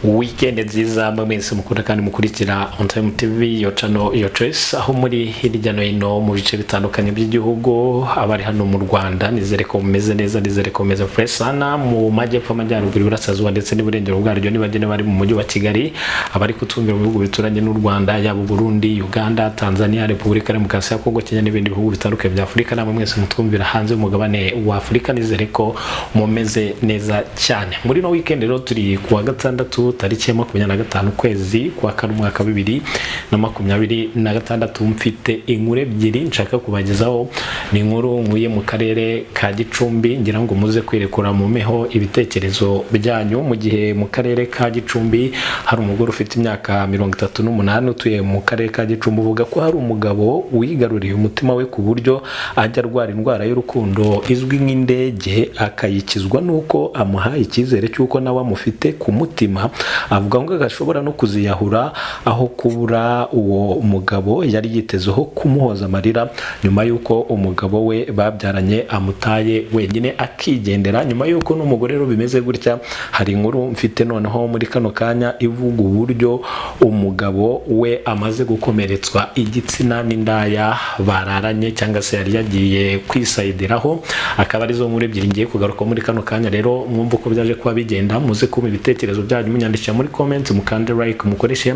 Weekend nziza mwe mwese mukunda kandi mukurikira On Time TV, your channel, your choice, aho muri hirya no hino mu bice bitandukanye by'igihugu. Abari hano mu Rwanda, nizere ko mumeze neza, nizere ko mumeze fresh sana, mu majyepfo, amajyaruguru, iburasirazuba ndetse n'iburengero bwaryo, nibagene bari mu mujyi wa Kigali, abari kutumvira mu bihugu bituranye n'u Rwanda, yaba Burundi, Uganda, Tanzania, Repubulika Demokarasi ya Kongo, Kenya n'ibindi bihugu bitandukanye bya Afurika, namwe mwese mutwumvira hanze y'umugabane wa Afurika, nizere ko mumeze neza cyane. Muri no weekend rero turi ku wa gatandatu, tariki ya 25, ukwezi kwa kane, umwaka 2026. Mfite inkuru ebyiri nshaka kubagezaho. Ni inkuru nkuye mu karere ka Gicumbi, ngira ngo muze kwirekura mumeho ibitekerezo byanyu. Mu gihe mu karere ka Gicumbi hari umugore ufite imyaka 38 utuye mu karere ka Gicumbi, uvuga ko hari umugabo wigaruriye umutima we ku buryo ajya arwara indwara y'urukundo izwi nk'indege, akayikizwa n'uko amuhaye icyizere cy'uko nawe amufite ku mutima. Avuga ngo gashobora no kuziyahura aho kubura uwo mugabo yari yitezeho kumuhoza amarira, nyuma y'uko umugabo we babyaranye amutaye wenyine akigendera. Nyuma y'uko n'umugore rero bimeze gutya, hari inkuru mfite noneho muri kano kanya ivuga uburyo umugabo we amaze gukomeretswa igitsina n'indaya bararanye, cyangwa se yari yagiye kwisayidiraho. Akaba arizo nkuru ebyiri ngiye kugaruka muri kano kanya. Rero mwumva uko byaje kuba bigenda, muze kumpa ibitekerezo byanyu munyandikira muri comment, mukande like, mukoreshe.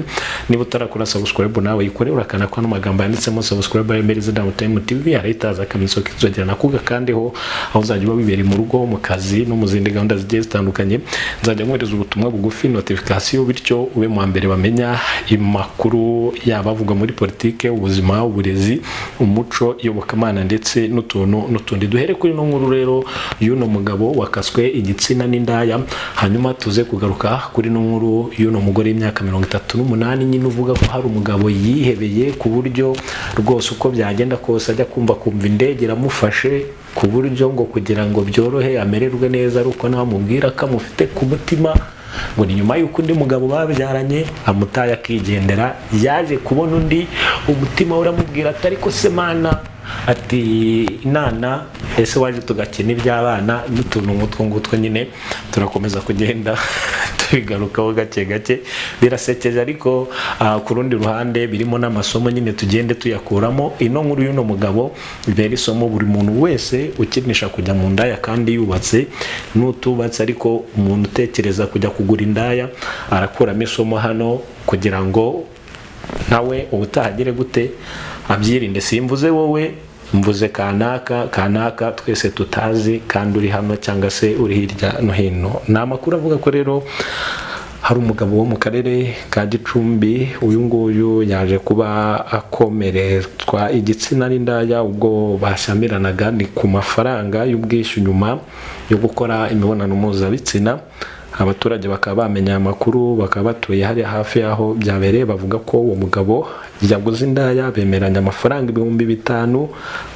Niba utarakora subscribe, nawe yikore, urakanda ko amagambo yanditsemo "subscribe" ya Mbere Down Time TV, arahitaza akamenyetso k'inzogera, nako gakandeho, aho uzajya uba wibereye mu rugo, mu kazi no mu zindi gahunda zigiye zitandukanye. Nzajya nkohereza ubutumwa bugufi, notification, bityo ube mu mbere bamenya amakuru, yaba avugwa muri politike, ubuzima, uburezi, umuco, iyobokamana ndetse n'utuntu n'utundi. Duhere kuri ino nkuru rero y'uno mugabo wakaswe igitsina n'indaya, hanyuma tuze kugaruka kuri ino nkuru y'uno mugore w'imyaka 38 nyine uvuga ko hari umugabo yihebeye ku buryo rwose uko byagenda kose ajya kumva indege iramufashe, ku buryo ngo kugira ngo byorohe amererwe neza ari uko nawe amubwira ko amufite ku mutima. Ngo ni nyuma y'uko undi mugabo babyaranye amutaye akigendera, yaje kubona undi, umutima we uramubwira ati: "Ariko se mana," ati "nana, ese waje tugakina iby'abana?" N'utuntu nk'utwo ngutwo nyine turakomeza kugenda tubigarukaho gake gake. Birasekeje, ariko ku rundi ruhande birimo n'amasomo nyine, tugende tuyakuramo. Ino nkuru y'uno mugabo ibera isomo buri muntu wese ukinisha kujya mu ndaya kandi yubatse n'utubatse, ariko umuntu utekereza kujya kugura indaya arakuramo isomo hano kugira ngo nawe ubutaha agere gute abyirinde. Simvuze wowe, mvuze kanaka kanaka twese tutazi kandi uri hano cyangwa se uri hirya no hino. Ni amakuru avuga ko rero hari umugabo wo mu karere ka Gicumbi, uyu nguyu yaje kuba akomeretswa igitsina n'indaya ubwo bashyamiranaga, ni ku mafaranga y'ubwishyu nyuma yo gukora imibonano mpuzabitsina. Abaturage bakaba bamenya aya makuru, bakaba batuye hariya hafi y'aho byabereye, bavuga ko uwo mugabo yaguze indaya, bemeranya amafaranga 5000.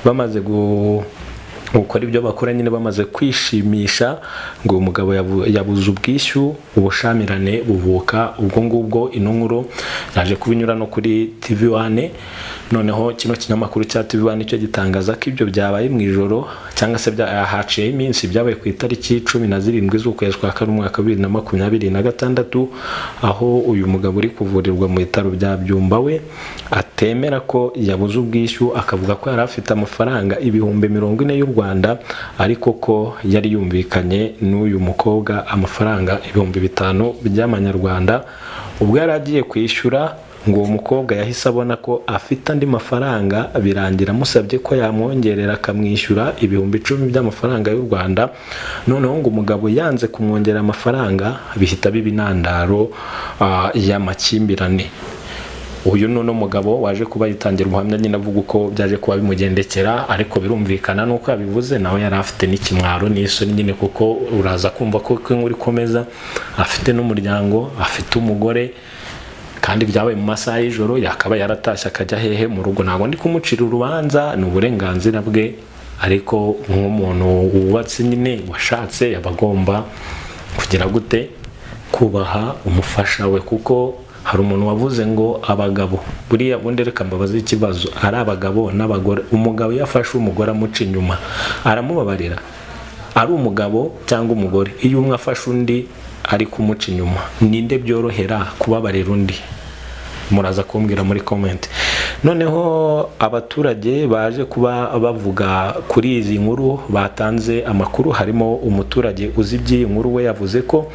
Bamaze gukora ibyo bakora nyine, bamaze kwishimisha, ngo uwo mugabo yabuze ubwishyu, ubushamirane buvuka ubwo ngubwo. Ino nkuru yaje kubinyura no kuri TV One. Noneho kino kinyamakuru cya TV One cyo gitangaza ko ibyo byabaye mu ijoro, cyangwa se haciyeho iminsi, byabaye ku itariki 17 z'ukwezi kwa kane, umwaka 2026, aho uyu mugabo uri kuvurirwa mu bitaro bya Byumba we atemera ko yabuze ubwishyu, akavuga ko yari afite amafaranga 40,000 y'u Rwanda, ariko ko yari yumvikanye n'uyu mukobwa amafaranga 5000 by'amanyarwanda. Ubwo yari agiye kwishyura, ngo uwo mukobwa yahise abona ko afite andi mafaranga, birangira amusabye ko yamwongerera akamwishyura 10,000 by'amafaranga y'u Rwanda. Noneho ngo umugabo yanze kumwongerera amafaranga, bihita biba intandaro y'amakimbirane. Uyu ni uno mugabo waje kuba yitangira ubuhamya nyine, avuga uko byaje kuba bimugendekera, ariko birumvikana nuko yabivuze nawe yari afite n'ikimwaro n'isoni nyine, kuko uraza kumva ko inkuru ikomeza, afite n'umuryango, afite umugore, kandi byabaye mu masaha y'ijoro, yakaba yaratashye akajya hehe? Mu rugo. Ntabwo ndi kumucira urubanza, ni uburenganzira bwe, ariko nk'umuntu wubatse nyine, washatse, yaba agomba kugira gute? Kubaha umufasha we. Kuko hari umuntu wavuze ngo abagabo buriya bundi, reka mbabaze ikibazo, ari abagabo n'abagore, umugabo iyo afashe umugore amuca inyuma aramubabarira? Ari umugabo cyangwa umugore, iyo umwe afashe undi ari kumuca inyuma? Ninde byorohera kubabarira undi? Muraza kumbwira muri comment. Noneho abaturage baje kuba bavuga kuri izi nkuru batanze amakuru, harimo umuturage uzi iby'iyi nkuru. We yavuze ko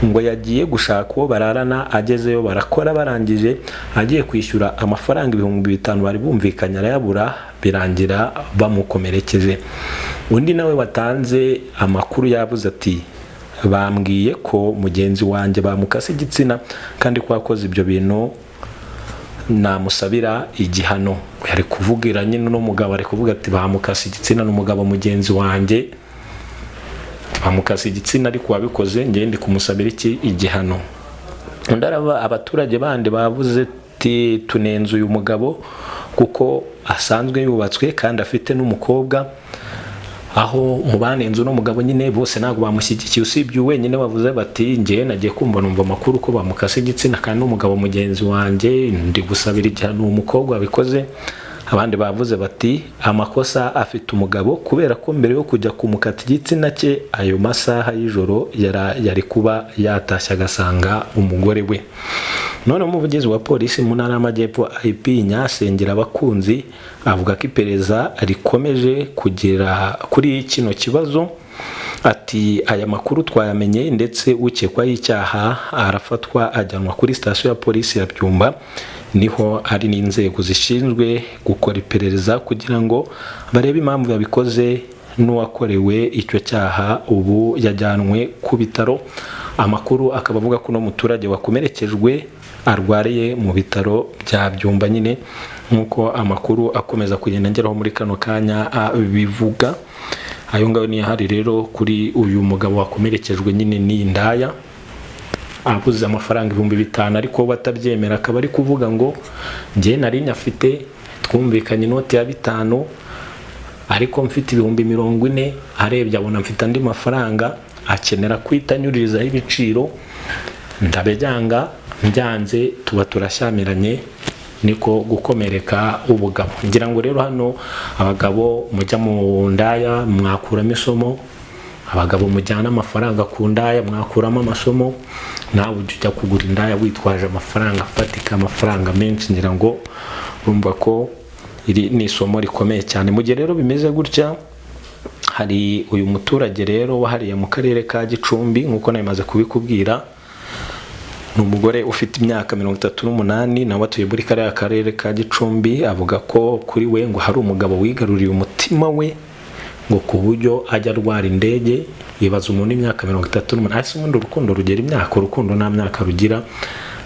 ngo yagiye gushaka uwo bararana, agezeyo barakora, barangije agiye kwishyura amafaranga 5000 bari bumvikanye arayabura, birangira bamukomerekeje. Undi nawe watanze amakuru yavuze ati: "Bambwiye ko mugenzi wanjye bamukase igitsina, kandi ko wakoze ibyo bintu namusabira igihano." Ari kuvugira nyine uno mugabo, ari kuvuga ati: "Bamukase igitsina n'umugabo mugenzi wanjye, bamukase igitsina, ariko wabikoze njye ndi kumusabira iki? Igihano." Undi araba, abaturage bandi bavuze ati: "Tunenze uyu mugabo kuko asanzwe yubatswe kandi afite n'umukobwa." Aho mu banenze uno mugabo nyine bose ntabwo bamushyigikiye, usibye wenyine bavuze bati: "Njye nagiye kumva numva amakuru ko bamukase igitsina, kandi n'umugabo mugenzi wanjye, ndi gusabira igihano uwo mukobwa wabikoze." Abandi bavuze bati: "Amakosa afite umugabo, kubera ko mbere yo kujya kumukata igitsina cye ayo masaha y'ijoro yari kuba yatashye agasanga umugore we." None umuvugizi wa polisi mu Ntara y'Amajyepfo, IP Nyasengera Abakunzi, avuga ko iperereza rikomeje kugera kuri kino kibazo. Ati: "Aya makuru twayamenye, ndetse ukekwaho icyaha arafatwa ajyanwa kuri sitasiyo ya polisi ya Byumba, niho ari n'inzego zishinzwe gukora iperereza kugira ngo barebe impamvu yabikoze. N'uwakorewe icyo cyaha ubu yajyanwe ku bitaro." Amakuru akaba avuga ko uno muturage wakomerekejwe arwariye mu bitaro bya Byumba nyine, nk'uko amakuru akomeza kugenda ageraho muri kano kanya bivuga. Ayo ngayo niyo ahari rero kuri uyu mugabo wakomerekejwe nyine n'iyi ndaya, abuze amafaranga 5000, ariko batabyemera, akaba ari kuvuga ngo: "Njye nari nyafite, twumvikanye inoti ya 5000, ariko mfite 40,000. Arebye abona mfite andi mafaranga, akenera kwita anyuririzaho ibiciro, ndabyanga, mbyanze tuba turashyamiranye, niko gukomereka ubugabo." Ngira ngo rero hano abagabo mujya mu ndaya mwakuramo isomo, abagabo mujyana amafaranga ku ndaya mwakuramo amasomo. Nawe ujya ujya kugura indaya witwaje amafaranga afatika, amafaranga menshi. Ngira ngo urumva ko iri ni isomo rikomeye cyane. Mu gihe rero bimeze gutya, hari uyu muturage rero wahariye mu karere ka Gicumbi, nk'uko nabimaze kubikubwira, ni umugore ufite imyaka 38, nawe atuye muri kariya karere ka Gicumbi. Avuga ko kuri we ngo hari umugabo wigaruriye umutima we, ngo ku buryo ajya arwara indege. Ibaza umuntu imyaka 38! Ese ubundi urukundo rugera imyaka? Urukundo nta myaka rugira,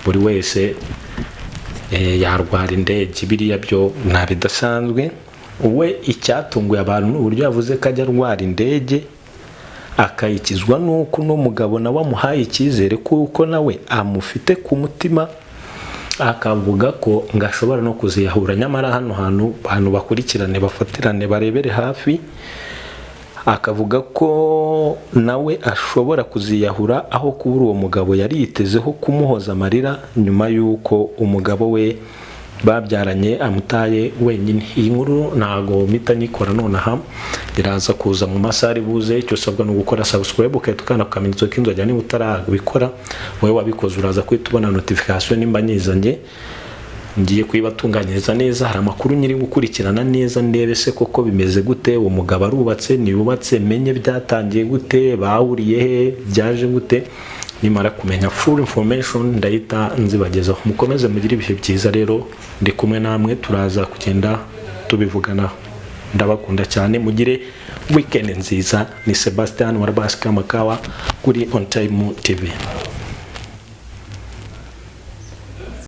buri wese yarwara indege, biriya byo nta bidasanzwe. We icyatunguye abantu ni uburyo yavuze ko ajya arwara indege, akayikizwa n'uko uno mugabo nawe amuhaye icyizere kuko nawe amufite ku mutima, akavuga ko ngo ashobora no kuziyahura. Nyamara hano hantu abantu bakurikirane, bafatirane, barebere hafi. Akavuga ko nawe ashobora kuziyahura aho kubura uwo mugabo yari yitezeho kumuhoza amarira, nyuma y'uko umugabo we babyaranye amutaye wenyine. Iyi nkuru ntago mpita nyikora nonaha, iraza kuza mu masaha ari buze. Icyo usabwa ni ugukora subscribe, ugahita ukanda ku kamenyetso k'inzogera niba utarabikora. Wowe wabikoze uraza guhita ubona notification nimba nyizanye. Ngiye kuyibatunganyiriza neza. Hari amakuru nyiri gukurikirana neza, ndebe se koko bimeze gute, uwo mugabo arubatse, ntiyubatse, menye byatangiye gute, bahuriye he, byaje gute. Nimara kumenya full information ndahita nzibagezaho. Mukomeze mugire ibihe byiza rero, ndi kumwe namwe, turaza kugenda tubivuganaho. Ndabakunda cyane, mugire weekend nziza. Ni Sebastian Warabasi Kamakawa kuri On Time TV.